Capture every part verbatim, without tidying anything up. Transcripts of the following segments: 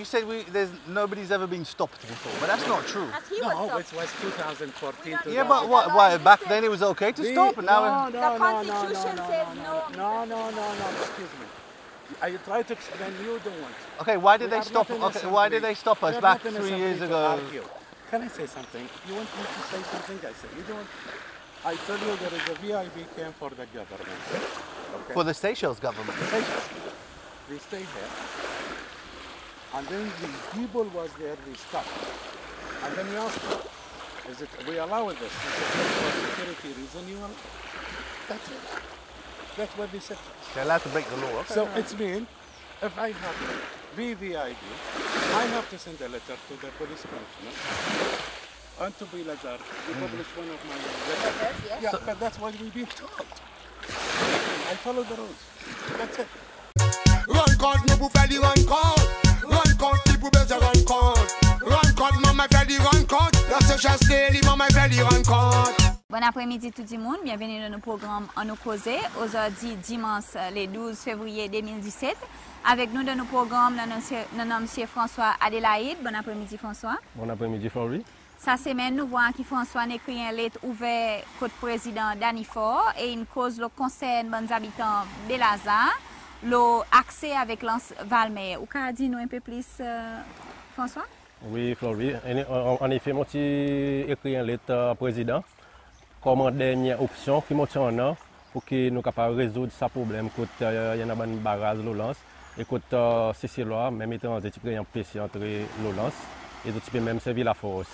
You said we, there's, nobody's ever been stopped before, but that's not true. But he was No, stopped. It was two thousand fourteen, Yeah, but what? Why? Back then it was okay to stop, and now No, no, The no, constitution no, says no, no. no, no, no, no, excuse me. I try to explain, you don't want. Okay, why did We they are stop? Not in Okay, why did assembly. They stop We us are back not in three years assembly to ago? Argue. Can I say something? You want me to say something? I say. You don't. I tell you there is a V I P camp for the government. Okay? For the Seychelles government. Seychelles. They stay here. And then the people was there, they stopped. And then we asked them, is it, we allow this? Is it for security reason you allow? That's it. That's what they said. They're allowed to break the law. Okay. So it's mean, if I have V V I P, I have to send a letter to the police commissioner and to Bill Lazare. He published one of my letters. Letters, yes. Yeah, but that's what we've been told. I follow the rules. That's it. Rann kont nou pou fer li rann kont. Rann kont li pou bezwen rann kont. Rann kont manmay fer li rann kont. Dans ce chaste li manmay fer li rann kont. Bon apremidi tou dimoun, byenveni dan nou progranm Annou Koze. Ozordi Dimans, le douz fevriye de mil diset. Avek nou dan nou progranm, nou annan Msye, nou annan Msye François Adélaïde. Bon apremidi François. Bon apremidi Flory. Sa semenn nou vwar ki François in ekri en let ouver kot Prezidan Danny Faure e in koz lo konsern bann zabitan Baie Lazare lo akse avek lans Valmer. Ou kapab dir nou en pe plis, François? Wi Flory, an, an, annefe mon ti ekri en let Prezidan konman dernyen opsyon ki mon ti annan pour ki nou kapab rezoud sa problenm kot i annan bann baraz lo lans e kot Seselwa, menm etranze ti pe ganny anpese antre lo lans e zot ti pe menm servi lafors.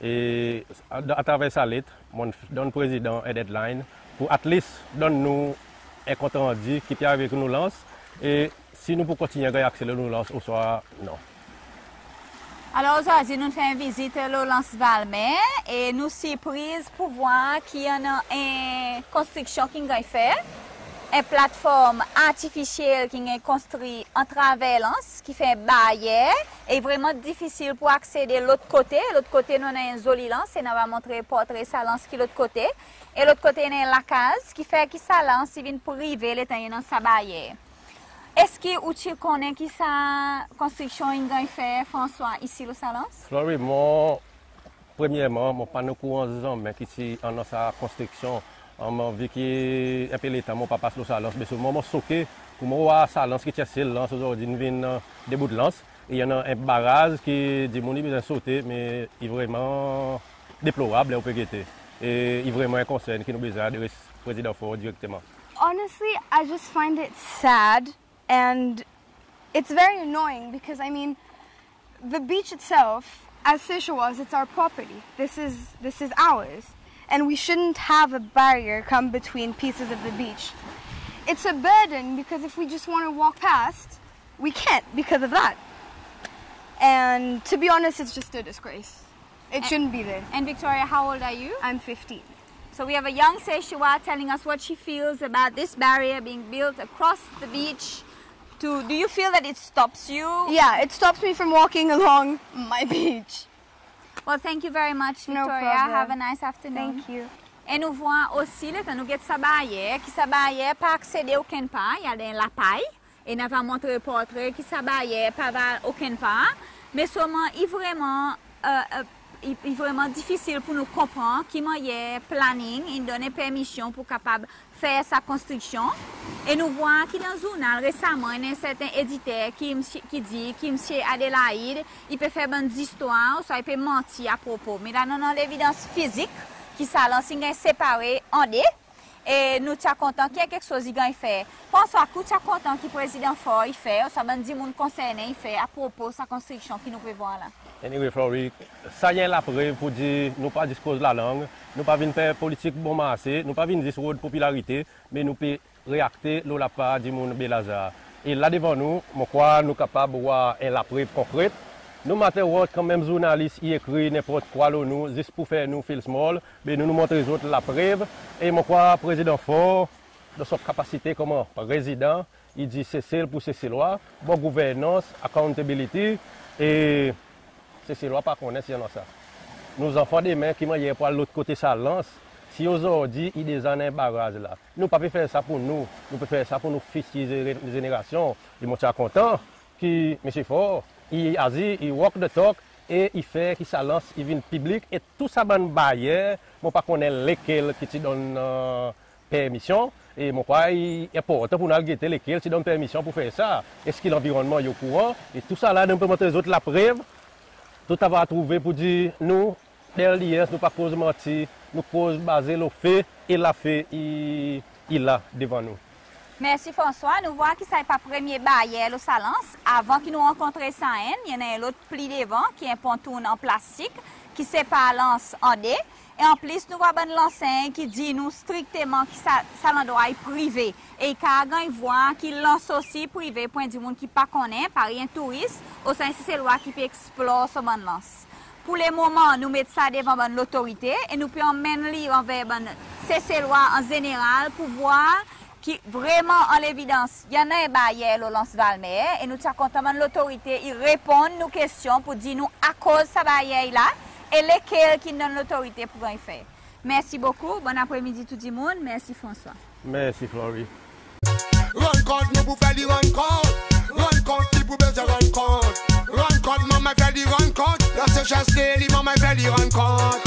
E atraver sa let, mon'n donn Prezidan en deadline pour at least donn nou en kontrandi ki pe arive avek nou lans e si nou pou kontinyen ganny akse lo nou lans ouswa non. Alor ozordi nou'n fer en vizit lo lans Valmer e nou sirpriz pour vwar ki i annan en konstriksyon ki'n ganny fer, en platform artifisyel ki'n ganny konstri atraver lans ki fer en baryer e vreman difisil pour aksede lot kote. Lot kote nou annan en zoli lans e nou ava montre portre sa lans ki lot kote. E lot kote i annan en lakaz ki fer ki sa lans i vin prive letan i annan sa baryer. Eski ou ti konnen ki sa konstriksyon in ganny fer François isi lo sa lans? Flory, mon premyerman mon pa'n okouran zanmen ki ti annan sa konstriksyon. Mon, vi ki en pe letan mon pa pas lo sa lans, be selman mon soke pour mon vwar sa lans ki ti en sel lans ozordi in vin de bout lans e i annan en baraz ki dimoun i bezwen sote, me i vreman deplorab ler ou pe gete. E i vreman en konsern ki nou bezwen adres Prezidan Faure direkteman. Honestly, I just find it sad and it's very annoying because, I mean, the beach itself, as Seychelles, it's our property. This is, this is ours. And we shouldn't have a barrier come between pieces of the beach. It's a burden because if we just want to walk past, we can't because of that. And to be honest, it's just a disgrace. It shouldn't be there. And Victoria, how old are you? I'm fifteen. So we have a young Seychelles telling us what she feels about this barrier being built across the beach. To, do you feel that it stops you? Yeah, it stops me from walking along my beach. Well, thank you very much, No Victoria. problem. Have a nice afternoon. Thank you. E nou vwar osi letan nou get sa baryer, ki sa baryer pa aksede okenn par, i al dan lapay. E nou ava montre portre ki sa baryer pa al okenn par. Me selman i vreman, e, e, i, i vreman difisil pour nou konpran ki mannyer planning in donn permisyon pour kapab fer sa konstriksyon. E nou vwar ki dan zournal resaman i annan en serten editer ki, ki dir ki Msye Adélaïde i pe fer bann zistwar ouswa i pe manti apropo. Me la nou annan levidans fizik ki sa lans in ganny separe an de. E nou ti a kontan ki en keksoz i ganny fer. François, ki ou ti a kontan ki Prezidan Faure i fer, ouswa bann dimoun konsernen i fer apropo sa konstriksyon ki nou pe vwar la? Anyway Flory, sa i en laprev pour dir nou pa zis koz lalang, nou pa vin fer politik bon marse, nou pa vin zis rod popilarite, me nou pe reakte lo lapar dimoun Baie Lazare. E la devan nou, mon krwar nou kapab vwar en laprev konkret. No matter what, kanmenm zournalis i ekri nenport kwa lo nou zis pour fer nou feel small, be nou, nou montre zot laprev. E mon krwar Prezidan Faure, dan son kapasite konman Prezidan, i dir Sesel pour Seselwa, bon gouvernans, accountability, e Seselwa pa konnen si i annan sa. Nou zanfan demen ki mannyer pou al lot kote sa lans, si ozordi i deza annan en baraz la? Nou pa pe fer sa pour nou, nou pe fer sa pour nou fitir ze-, zenerasyon. E mon ti a kontan ki Msye Faure I azir, i walk the talk e i fer ki sa lans i vin piblik e tou sa bann bayer, mon pa konnen lekel ki ti donn, e, permisyon. E mon krwar i enportan pour nou al gete lekel ti donn permisyon pour fer sa. Eski lanvironnman i okouran? E tou sa la, nou pe montre zot laprev. Zot ava trouve pour dir nou, L D S, nou pa koz manti, nou koz baze lo fe e lafe i, i la devan nou. Mersi François. Nou vwar ki sa i pa premye bayer lo sa lans. Avan ki nou rankontre sa enn, i annan en lot pli devan ki en pontoun an plastik ki separ lans an de. E an plis, nou vwar bann lansenny ki dir nou strikteman ki sa, sa landrwa i prive. E i kapab ganny vwar ki lans osi i prive pour en dimoun ki pa konnen, parey en touris, ouswa en Seselwa ki pe eksplor son bann lans. Pour lemoman, nou met sa devan bann lotorite e nou pe anmenn li anver bann Seselwa an zeneral pour vwar ki vreman an levidans, i annan en baryer lo lans Valmer e nou ti a kontan bann lotorite i reponn nou kestyon pour dir nou akoz sa baryer i la e lekel ki'n donn lotorite pour ganny fer. Mersi bokou, bonn apremidi tou dimoun, mersi François. Mersi Flory. Rann kont nou pou fer li rann kont. Rann kont li pou bezwen rann kont. Rann kont manman fer li rann kont. La se chans li manman fer li rann kont.